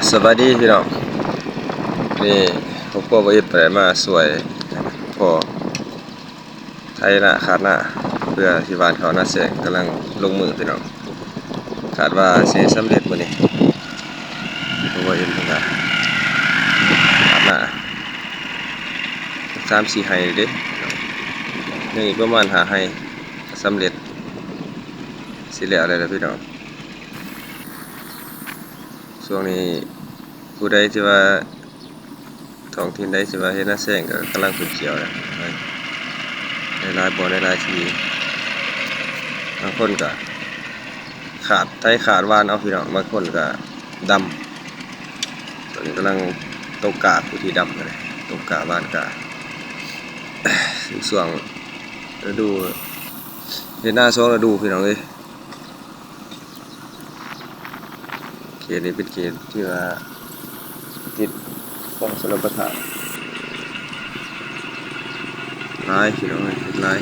ສະບາຍດີພີ່ນ້ອງ, ນີ້ຄອບຄົວບໍ່ອິດໄດ້ມາຊ່ວຍພໍ່ໄຖນາຄາດນາ ເພື່ອຊິຫວ່ານເຂົ້ານາແຊງ, ກຳລັງລົງມືພີ່ນ້ອງ. ຄາດວ່າຊິສຳເລັດມື້ນີ້ ເພາະວ່າເຫັນເພິ່ນກະຄາດນາສາມສີ່ໄຮ່ເດ້, ຍັງອີກປະມານຫ້າໄຮ່ກະສຳເລັດ, ຊິແລ້ວແລ້ວພີ່ນ້ອງ. ຊ່ວງນີ້ຜູ້ໃດທີ່ວ່າ ທ້ອງຖິ່ນໃດຊິວ່າເຮັດນາແຊງກໍກຳລັງຂຶ້ນຂຽວແລ້ວ, ຫຼາຍໆບ່ອນຫຼາຍໆທີ່ ບາງຄົນກໍຄາດໄຖຄາດຫວ່ານເອົາພີ່ນ້ອງ, ບາງຄົນກໍດຳ. ຕອນນີ້ກຳລັງຕົກກ້າ ຜູ້ທີ່ດຳກໍໄດ້ຕົກກ້າຫວ່ານກ້າ, ຊ່ວງລະດູ ເຮັດນາສອງລະດູພີ່ນ້ອງເອີຍ. ເຂດນີ້ເປັນເຂດທີ່ວ່າຕິດຄອງຊົນລະປະທານຫຼາຍພີ່ນ້ອງເອີຍ, ເຮັດຫຼາຍ.